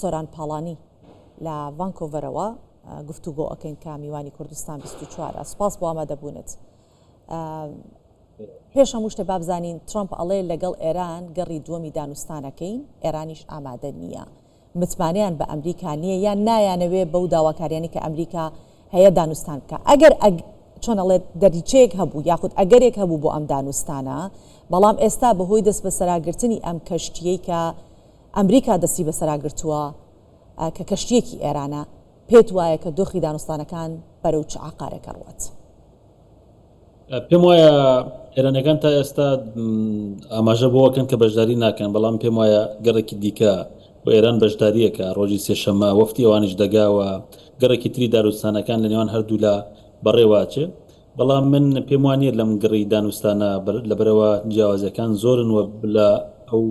سۆران پاڵانی لە ڤانکۆڤەرەوە گفتوگۆ ئەکەین کە میوانی کوردستان 24 سپاس بۆ ئامادەبوونت. پێش هەموو شتێ با بزانین ترەمپ ئەڵێ لەگەڵ ئێران گەڕی دووەمی دانوستانەکەین، ئێرانیش ئامادە نییە. متمانەیان بە ئەمریکا نییە یان نایانەوێ بەو داواکاریانی کە ئەمریکا هەیە دانوستان بکە. ئەگەر چۆن ئەڵێت دەریچەیەک هەبوو یاخود ئەگەرێک هەبوو بۆ ئەم دانوستانە، بەڵام ئێستا بەهۆی دەستبەسەراگرتنی ئەم کەشتییەی کە ئەمریکا دەستی بەسەرا گرتووە کە کەشتییەکی ئێرانە، پێت وایە کە دۆخی دانوستانەکان بەرەو چ ئاقارێک ئەڕوات؟ پێم وایە ئێرانەکان تا ئێستا ئاماژە بۆوەکەن کە بەشداری ناکەن، بەڵام پێم وایە گەڕێکی دیکە بۆ ئێران بەشدارییەکە ڕۆژی سێشەممە وەفدی ئەوانیش دەگا و گەڕێکی تری داروستانەکان لە نێوان هەردوولا بەڕێوە ئەچێ. بەڵام من پێم وا نییە لەم گڕی دانوستانە لەبەرئەوە جیاوازییەکان زۆرن و لە ئەو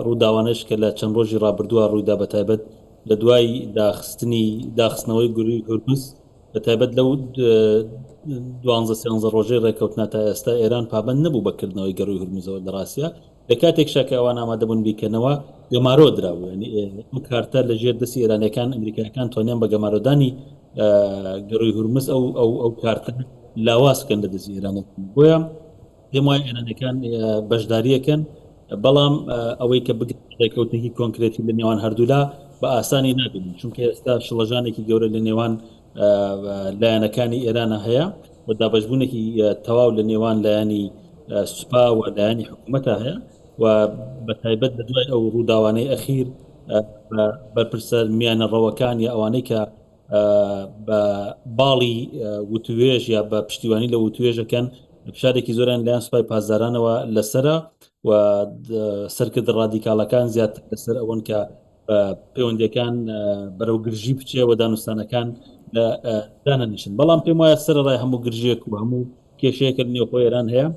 ڕووداوانەش کە لە چەند ڕۆژی ڕابردووە ڕوویدا بەتایبەت لە دوای داخستنی داخستنەوەی گوروی هورمز بە تایبەت لەو دوانزە سێانزە ڕۆژەی ڕێکەوتنا تا ئێستا ئێران پابند نەبوو بە کردنەوەی گەروی هورمزەوە لە ڕاستە لە کاتێکشا کە ئەوان ئامادەبوون بیکەنەوە گەمارۆ درابوو یعنی ئەو کارتە لە ژێر دەستی ئێرانەکان ئەمریکاکان توانیان بە گەمارۆدانی گەروی هورمز ئەو ئەو ئەو کارتە لاواز بکەن لە دەستی ئێرانەکان بۆیە پێم وایە ئێرانەکان بەشداریەکەن بەڵام ئەوەی کە بگەن ڕێکەوتنێکی کۆنکرێتی لە نێوان هەردوولا بە ئاسانی نابینین چونکە ئێستا شڵەژانێکی گەورە لە نێوان لایەنەکانی ئێرانە هەیە و دابەشبوونێکی تەواو لە نێوان لایەنی سوپا و لایەنی حکوومەتە هەیە و بە تایبەت لە دوای ئەو ڕووداوانەی ئەخیر بەرپرسە میانە ڕەوەکان یا ئەوانەی کە بە باڵی وتوێژ یا بە پشتیوانی لە وتوێژەکەن فشارێکی زۆریان لایەن سوپای پاسدارانەوە لەسرە و سەرکردە ڕادیکاڵەکان زیاتر لەسەر ئەوەن کە پەیوەندیەکان بەرەو گرژی بچێ و دانوستانەکان دانەنیشن بەڵام پێم وایە سەرڕای هەموو گرژیەک و هەموو کێشەیەکە لە نێوخۆی ئێران هەیە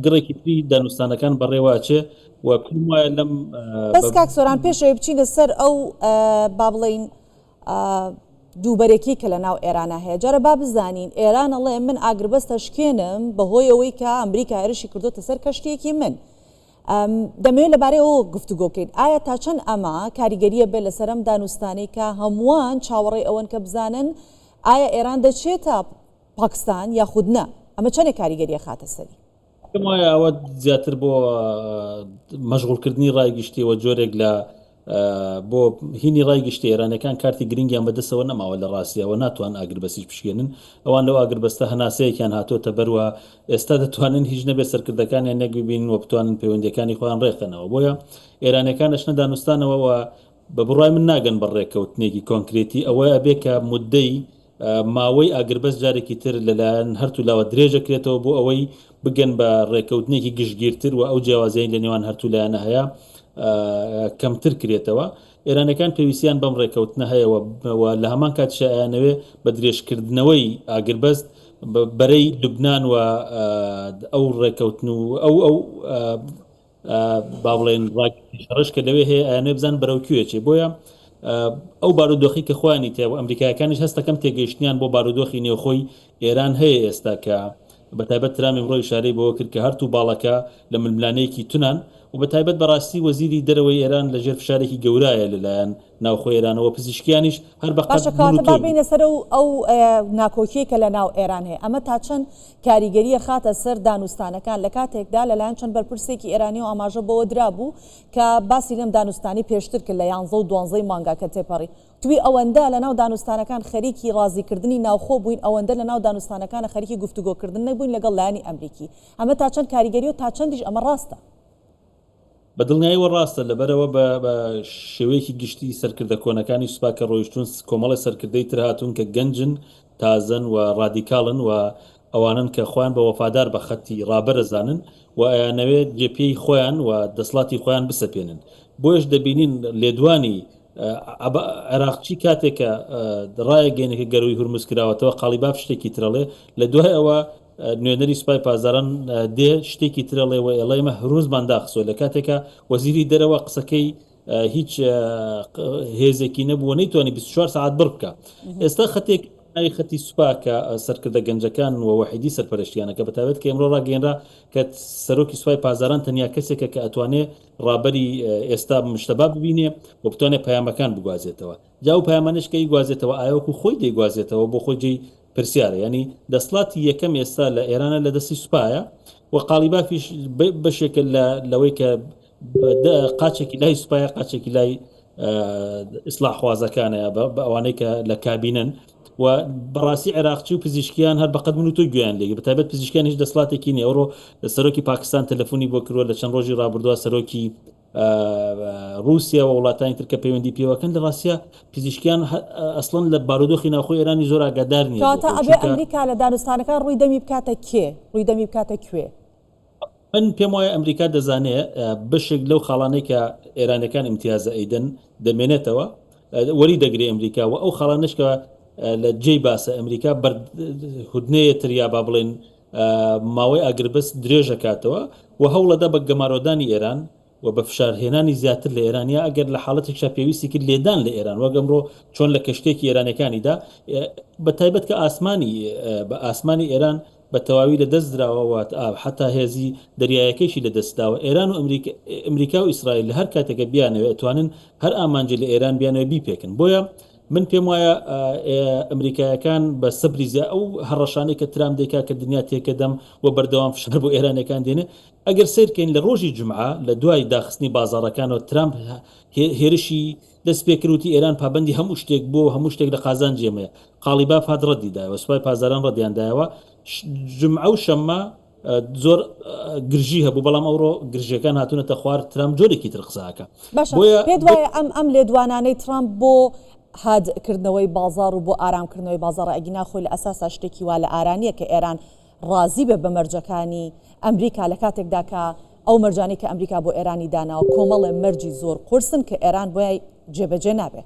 گڕێکی تری دانوستانەکان بەڕێوە ئەچێ و پێم وایە لەم بەس کاک سۆران پێش ئەوەی بچینە سەر ئەو با بڵێین دووبەرەکی کە لە ناو ئێرانە هەیە جارە با بزانین ئێران ئەڵێ من ئاگربەست ئەشکێنم بەهۆی ئەوەی کە ئەمریکا هێرشی کردۆتە سەر کەشتیەکی من دەمەوێت لەبارەی ئەوە گفتوگۆ بکەین ئایا تا چەند ئەمە کاریگەریە بێت لەسەر ئەم دانوستانەی کە هەمووان چاوەڕێی ئەوەن کە بزانن ئایا ئێران دەچێتە پاکستان یاخود نا ئەمە چەندێک کاریگەریە خاتە سەری؟ پێم وایە ئەوە زیاتر بۆ مەشغوڵکردنی ڕای گشتیەوە جۆرێک لە بۆ هینی ڕای گشتی ئێرانەکان کارتی گرنگیان بەدەستەوە نەماوە لە ڕاستیەوە ناتوان ئاگربەسیش بشکێنن ئەوان لەو ئاگربەستە هەناسەیەکیان هاتۆتە بەروە ئێستا دەتوانن هیچ نەبێت سەرکردەکانیان یەک ببینن و بتوانن پەیوەندیەکانی خۆیان ڕێکخەنەوە بۆیە ئێرانەکان ئەچنە دانوستانەوە و بە بڕوای من ناگەن بە ڕێککەوتنێکی کۆنکرێتی ئەوە ئەبێ کە مدەی ماوەی ئاگربەست جارێکی تر لەلایەن هەرتوولاوە درێژەکرێتەوە بۆ ئەوەی بگەن بە ڕێککەوتنێکی گشتگیرتر و ئەو جیاوازیی لە نێوان هەرتوو لایەنە هەیە کەمتر کرێتەوە. ئێرانەکان پێویستیان بەم ڕێککەوتنە هەیە و لە هەمان کاتیشا ئەیانەوێ بە درێژکردنەوەی ئاگربەست بەرەی لوبنان و ئەو ڕێککەوتن و ئەو ئەو با بڵێن ڕاگرتنی شەڕش کە لەوێ هەیە ئەیانەوێ بزان بەرەو کوێ چێ بۆیە ئەو بارودۆخی کە خۆیانی تیا و ئەمریکایەکانیش هەستەکەم تێگەیشتنیان بۆ بارودۆخی نێوخۆی ئێران هەیە ئێستا کە بە تایبەت ترام ئمڕۆ ئیشارەی بەوە کرد کە هەرتوو باڵەکە لە ململانێیەکی تونان و بە تایبەت بەڕاستی وەزیری دەرەوەی ئێران لە ژێر فشارێکی گەورایە لەلایەن ناوخۆی ئێرانەوە پزیشکیانیش هەر بە قەد باشە کەواتە با تۆی. بێینە سەر ئەو ئەو ناکۆکیەی کە لە ناو ئێران هەیە ئەمە تا چەند کاریگەری ئەخاتە سەر دانوستانەکان لە کاتێکدا لەلایەن چەند بەرپرسێکی ئێرانیەوە ئاماژە بەوە درابوو کە باسی لەم دانوستانی پێشتر کرد لە یانزە و دوانزەی مانگا کە تێپەڕی توی ئەوەندە لەناو دانوستانەکان خەریکی ڕازیکردنی ناوخۆ بووین ئەوەندە لەناو دانوستانەکانە خەریکی گفتوگۆکردن نەبووین لەگەڵ لایەنی ئەمریکی ئەمە تا چەند کاریگەری و تا چەندیش ئەمە ڕاستە؟ بە دڵنیایەوە ڕاستە، لەبەرئەوە بە بە شێوەیەکی گشتی سەرکردە کۆنەکانی سوپا کە ڕۆیشتوون کۆمەڵێ سەرکردەی تر هاتوون کە گەنجن، تازەن و ڕادیکاڵن و ئەوانەن کە خۆیان بە وەفادار بە خەتی ڕابەر ئەزانن و ئەیانەوێت جێ پێی خۆیان و دەسڵاتی خۆیان بسەپێنن. بۆیەش دەبینین لێدوانی عێراقچی کاتێک کە ڕایەگەیەنێ کە گەرووی هورمز کراوەتەوە، قاڵیباف شتێکی تر ئەڵێ، لە دوای ئەوە نوێنەری سوپای پاسداران دێ شتێکی تر ئەڵێ و ئێڵێ ئێمە هورمزمان داخستووە لە کاتێکا وەزیری دەرەوە قسەکەی هیچ هێزێکی نەبوو و نەیتوانی 24 سەعات بڕ بکا. ئێستا خەتێک. ناوی خەتی سوپا کە سەرکردە گەنجەکان و وەحیدی سەرپەرشتیانەکە بە تایبەت کە ئێمڕۆ ڕاگەیەنرا کە سەرۆکی سوپای پاسداران تەنیا کەسێکە کە ئەتوانێ ڕابەری ئێستا مشتەبا ببینێ و بتوانێ پەیامەکان بگوازێتەوە جا ئەو پەیامانەش کە ئەیگوازێتەوە ئایا وەکو خۆی دەیگوازێتەوە بۆ خۆی جێی پرسیارە یانی دەسڵاتی یەکەم ئێستا لە ئێرانە لە دەستی سوپایە و قاڵیبافیش بەشێکە لە لەوەی کە قاچێکی لای سوپایە قاچێکی لای ئیسلاحخوازەکانە بە ئەوانەی کە لە کابینن و بەڕاستی عێراقچی و پزیشکیان هەر بەقەد من و تۆ گوێیان لێگە بەتایبەت پزیشکیان هیچ دەسڵاتێکی نیە ئەوڕۆ سەرۆکی پاکستان تەلەفۆنی بۆ کردووە لە چەند ڕۆژی ڕابردووە سەرۆکی ڕووسیا و وڵاتانی تر کە پەیوەندی پێوەکەن لە ڕاستیا پزیشکیان ئەسڵەن لە بارودۆخی ناوخۆی ئێرانی زۆر ئاگادار نییە کەواتە ئەبێ ئەمریکا لە دانوستانەکان ڕووی دەمی بکاتە کێ؟ ڕووی دەمی بکاتە کوێ؟ من پێم وایە ئەمریکا دەزانێ بەشێک لەو خاڵانەی کە ئێرانەکان ئیمتیازە ئەیدەن دەمێنێتەوە وەری دەگرێ ئەمریکا و ئەو خاڵانەش کە لە جێی باسە ئەمریکا بەر هودنەیە تر یا با بڵێن ماوەی ئاگربەست درێژەکاتەوە و هەوڵەدا بە گەمارۆدانی ئێران و بە فشارهێنانی زیاتر لە ئێران یا ئەگەر لە حاڵەتێکشا پێویستی کرد لێدان لە ئێران وەک ئەمڕۆ چۆن لە کەشتێکی ئێرانەکانی دا بە تایبەت کە ئاسمانی بە ئاسمانی ئێران بە تەواوی لە دەست دراوە و حتا هێزی دەریایەکەیشی لە دەست داوە ئێران و ئەمریکا و ئیسرائیل لە هەر کاتێکە بیانەوێ ئەتوانن هەر ئامانجی لە ئێران بیانەوێ بیپێکن بۆیە من پێم وایە ئەمریکایەکان بە سەبری زیا ئەو هەڕەشانەی کە ترامپ دەیکا کە دنیا تێکەدەم و بەردەوام فشار بۆ ئێرانەکان دێنێ ئەگەر سەیر کەین لە ڕۆژی جومعە لە دوای داخستنی بازاڕەکانەوە ترامپ هێرشی دەست پێکرد وتی ئێران پابەندی هەموو شتێک بووە و هەموو شتێک لە قازانجی ئێمەیە. قاڵیباف هات ڕەدی دایەوە، سوپای پاسداران ڕەدیان دایەوە. جومعە و شەممە زۆر گرژی هەبوو، بەڵام ئەوڕۆ گرژییەکان هاتوونەتە خوار، ترامپ جۆرێکی تر قسە ئەکا. باشە بۆیە پێت وایە ئەم ئەم لێدوانانەی ترامپ بۆ هاد کردنەوەی بازاڕ و بۆ ئارام کردنەوەی بازاڕە ئەگینا خۆی لە ئەساسا شتێکی وا لە ئارا نییە کە ئێران ڕازی بێت بە مەرجەکانی ئەمریکا لە کاتێکدا کە ئەو مەرجانەی کە ئەمریکا بۆ ئێرانی داناوە کۆمەڵێ مەرجی زۆر قورسن کە ئێران بۆیای جێبەجێ نابێ.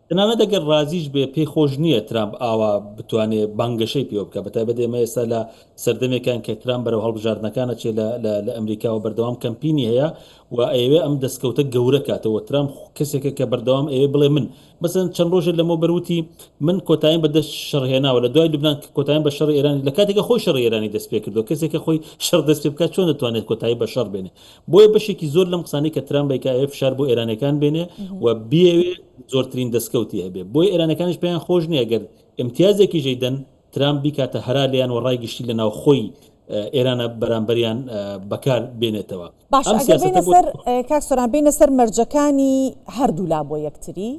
تەنانەت ئەگەر ڕازیش بێ پێی خۆش نییە ترامپ ئاوا بتوانێ بانگەشەی پێوە بکا، بەتایبەت ئێمە ئێستا لە سەردەمێکاین کە ترامپ بەرەو هەڵبژاردنەکان ئەچێ لە لە لە ئەمریکا و بەردەوام کەمپینی هەیە و ئەیەوێ ئەم دەستکەوتە گەورە کاتەوە، ترامپ کەسێکە کە بەردەوام ئەیەوێ بڵێ من مەسەلەن چەند ڕۆژێ لەمەوبەر وتی من کۆتاییم بە دەست شەڕ هێناوە لە دوای لوبنان کۆتاییم بە شەڕی ئێرانی لە کاتێکە خۆی شەڕی ئێرانی دەست پێ کردووە کەسێکە خۆی شەڕ دەست پێ بکات چۆن دەتوانێت کۆتایی بە شەڕ بێنێ بۆیە بەشێکی زۆر لەم قسانەی کە ترامپ بەیکا ئەوێ فشار بۆ ئێرانەکان بێنێ و بیەوێ زۆرترین دەستکەوتی هەبێ بۆیە ئێرانەکانیش پێیان خۆش نییە گەر ئیمتیازێکیش ئەیدەن ترامپ بیکاتە هەرا لێیان و ڕای گشتی لە ناوخۆی ئێرانە بەرامبەریان بەکار بێنێتەوە. باشە ئەم ئەگەر سیاسەتە بێینە بۆ سەر کاک سۆران بێینە سەر مەرجەکانی هەردوولا بۆ یەکتری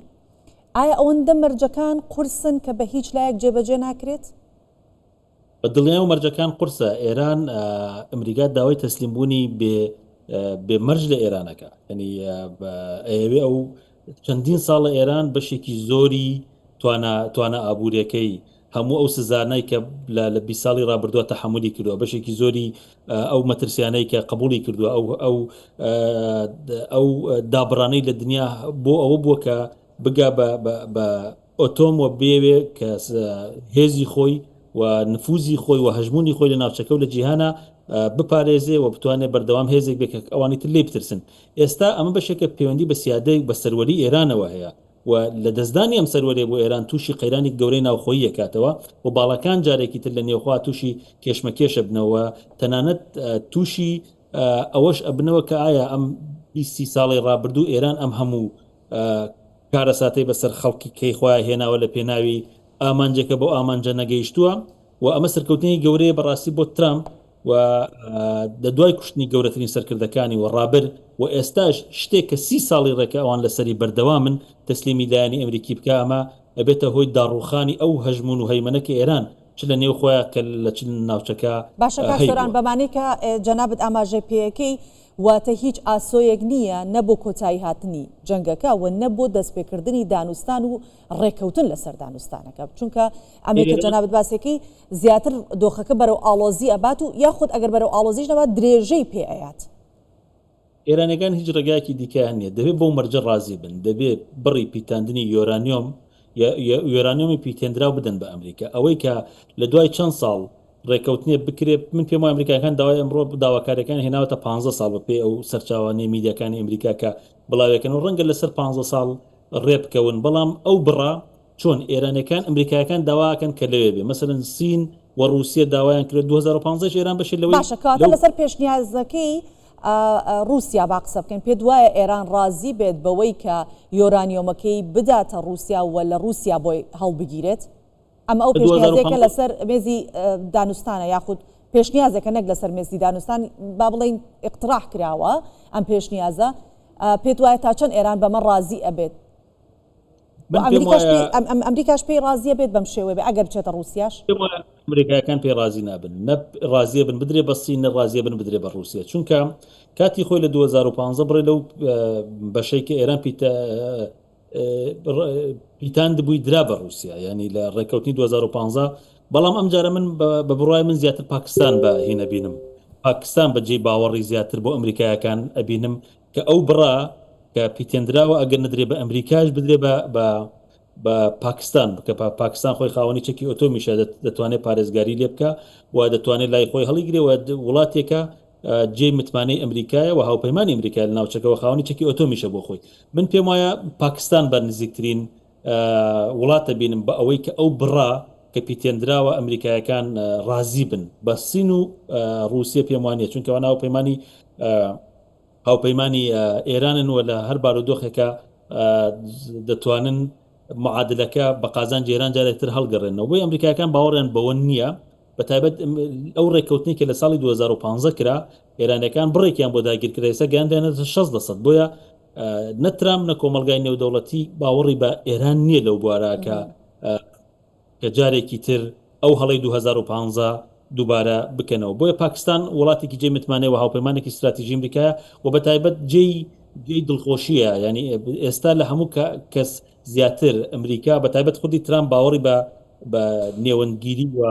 ئایا ئەوەندە مەرجەکان قورسن کە بە هیچ لایەک جێبەجێ ناکرێت؟ بە دڵنیایەوە مەرجەکان قورسە ئێران ئەمریکا داوای تەسلیم بوونی بێ بێ مەرج لە ئێران ئەکا یعنی ئەیەوێ ئەو چەندین ساڵە ئێران بەشێکی زۆری توانا توانا ئابووریەکەی هەموو ئەو سزانەی کە لە لە 20 ساڵی ڕابردووە تەحەمولی کردووە بەشێکی زۆری ئەو مەترسیانەی کە قبوڵی کردووە ئەو ئەو ئەو دابڕانەی لە دنیا بۆ ئەوە بووە کە بگا بە بە ئۆتۆم و بێوێ کە هێزی خۆی و نفوزی خۆی و هەژموونی خۆی لە ناوچەکە و لە جیهانە بپارێزێ و بتوانێت بەردەوام هێزێک بێت کە ئەوانی تر لێی بترسن. ئێستا ئەمە بەشێکە پەیوەندی بە سیادەی و بە سەروەری ئێرانەوە هەیە و لە دەستدانی ئەم سەروەریە بۆ ئێران تووشی قەیرانی گەورەی ناوخۆیی ئەکاتەوە و باڵەکان جارێکی تر لە نێوخوا تووشی کێشمەکێش ئەبنەوە و تەنانەت تووشی ئەوەش ئەبنەوە کە ئایا ئەم 20 سی ساڵەی ڕابردوو ئێران ئەم هەموو کارەساتەی بەسەر خەڵکی کەی خۆیان هێناوە لە پێناوی ئامانجێکە بەو ئامانجە نەگەیشتووە و ئەمە سەرکەوتنی گەورەیە بەڕاستی بۆ ترامپ و لە دوای کوشتنی گەورەترین سەرکردەکانی و ڕابر و ئێستاش شتێک کە سی ساڵی ڕێکە ئەوان لەسەری بەردەوامن تەسلیمی لایەنی ئەمریکی بکە ئەمە ئەبێتە هۆی داڕوخانی ئەو هەژمون و هەیمەنە کە ئێران چ لە نێو خۆیان کە لە چ ناوچەکە باشە کاک سۆران هەیبووە. بەمانەی کە جەنابت ئاماژەی پێیەکەی واتە هیچ ئاسۆیەک نییە نە بۆ کۆتایی هاتنی جەنگەکە و نە بۆ دەستپێکردنی دانوستان و ڕێکەوتن لەسەر دانوستانەکە چونکە ئەمەی کە جەنابت باسێکی زیاتر دۆخەکە بەرەو ئاڵۆزی ئەبات و یاخود ئەگەر بەرەو ئاڵۆزیش نەبات درێژەی پێ ئەیات. ئێرانیەکان هیچ ڕێگایەکی دیکەیان نییە، دەبێت بەو مەرجە ڕازی بن، دەبێت بڕی پیتاندنی یۆرانیۆم یۆرانیۆمی پیتێندراو بدەن بە ئەمریکا، ئەوەی کە لە دوای چەند ساڵ ڕێکەوتنێ بکرێ، من پێم وایە ئەمریکایەکان داوای ئەمڕۆ داواکاریەکان هێناوەتە پانزە ساڵ بە پێی ئەو سەرچاوانەی میدیاکانی ئەمریکا کە بڵاویەکەن و ڕەنگە لەسەر پانزە ساڵ ڕێ بکەون، بەڵام ئەو بڕە. چۆن ئێرانەکان ئەمریکایەکان داواکەن کە لەوێ بێ مەسەلەن سین و ڕووسیە داوایان کرد 2015 ئێران بەشێ لەوەی باشە کەواتە لەو لەسەر پێشنیازەکەی ڕووسیا با قسە بکەین پێت وایە ئێران ڕازی بێت بەوەی کە یۆرانیۆمەکەی بداتە ڕووسیا و لە ڕووسیا بۆی هەڵبگیرێت؟ ئەمە ئەو لە پێشنیازەیە کە 2015 لەسەر مێزی دانوستانە یاخود پێشنیازێکە نەک لەسەر مێزی دانوستان با بڵێین ئیقتراح کراوە ئەم پێشنیازە پێت وایە تا چەند ئێران بەمە ڕازی ئەبێت؟ من پێم ئەمریکاش وایە پێی ئەم ئەمریکاش پێی ڕازیە بێت بەم شێوەیە بێ ئەگەر بچێتە ڕووسیاش؟ پێم وایە ئەمریکایەکان پێی ڕازی نابن نە ڕازیە بن بدرێ بە سین نە ڕازیە بن بدرێ بە ڕووسیا چونکە کاتی خۆی لە 2015 بڕێ لەو بەشەی کە ئێران پیتە پیتاندبووی درا بە ڕووسیا ینی لە ڕێککەوتنی 2015 بەڵام ئەم جارە من بە بڕای من زیاتر پاکستان بە هینە بینم پاکستان بە جێی باوەڕی زیاتر بۆ ئەمریکایەکان ئەبینم کە ئەو بڕە کە پیتێندراوە ئەگەر نەدرێ بە ئەمریکاش بدرێ بە بە بە پاکستان بکە پا پاکستان خۆی خاوەنی چەکی ئۆتۆمیشە دەتوانێت پارێزگاری لێ بکە و دەتوانێت لای خۆی هەڵیگرێ و وڵاتێکە جێی متمانەی ئەمریکایە و هاوپەیمانی ئەمریکا لە ناوچەکەەوە خاوەنی چەکی ئۆتۆمیشە بۆ خۆی من پێم وایە پاکستان بە نزیکترین وڵاتە بینم بە ئەوەی کە ئەو بڕە کە پیتێندراوە ئەمریکایەکان ڕازی بن بە سین و ڕووسیە پێم وانە چونکە ئەوان هاوپەیمانی هاوپەیمانی ئێرانن و لە هەر بارودۆخێکا دەتوانن معادلەکە بە قازانجی ئێران جارێک تر هەڵگەڕێنەوە بۆی ئەمریکایەکان باوەڕیان بەوە نییە بە تایبەت ئەو ڕێککەوتنی کە لە ساڵی 2015 کرا ئێرانەکان بڕێکیان بۆ داگیر کرا ئێستا گەیاندیانەتە 6 لە سەد بۆیە نە ترامپ نە کۆمەڵگای نێودەوڵەتی باوەڕی بە ئێران نییە لەو بوارە کە کە جارێکی تر ئەو هەڵەی 2015 دووبارە بکەنەوە. بۆیە پاکستان وڵاتێکی جێی متمانەیە و هاوپەیمانێکی ستراتیژی ئەمریکایە و بە تایبەت جێی جێی دڵخۆشییە یانی ئێستا لە هەموو کەس زیاتر ئەمریکا بە تایبەت خودی ترامپ باوەڕی بە بە نێوەندگیری و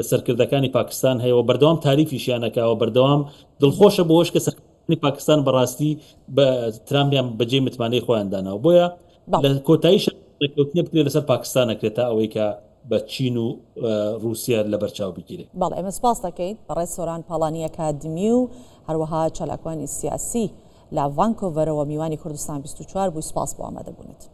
سەرکردەکانی پاکستان هەیە و بەردەوام تاریفیشیان ئەکا و بەردەوام دڵخۆشە بەوەش کە سەرکردەکانی پاکستان بەڕاستی بە ترامپیان بەجێی متمانەی خۆیان داناوە بۆیە بەڵێ. لە کۆتاییشا ڕێککەوتنێ بکرێت لەسەر پاکستان ئەکرێت تا ئەوەی کە بە چین و ڕووسیە لەبەرچاو بگیرێ. بەڵێ ئێمە سپاست دەکەین بەڕێز سۆران پاڵانی ئەکادمی و هەروەها چالاکوانی سیاسی لە ڤانکۆڤەرەوە میوانی کوردستان 24 بووی سپاس بۆ ئامادەبوونت.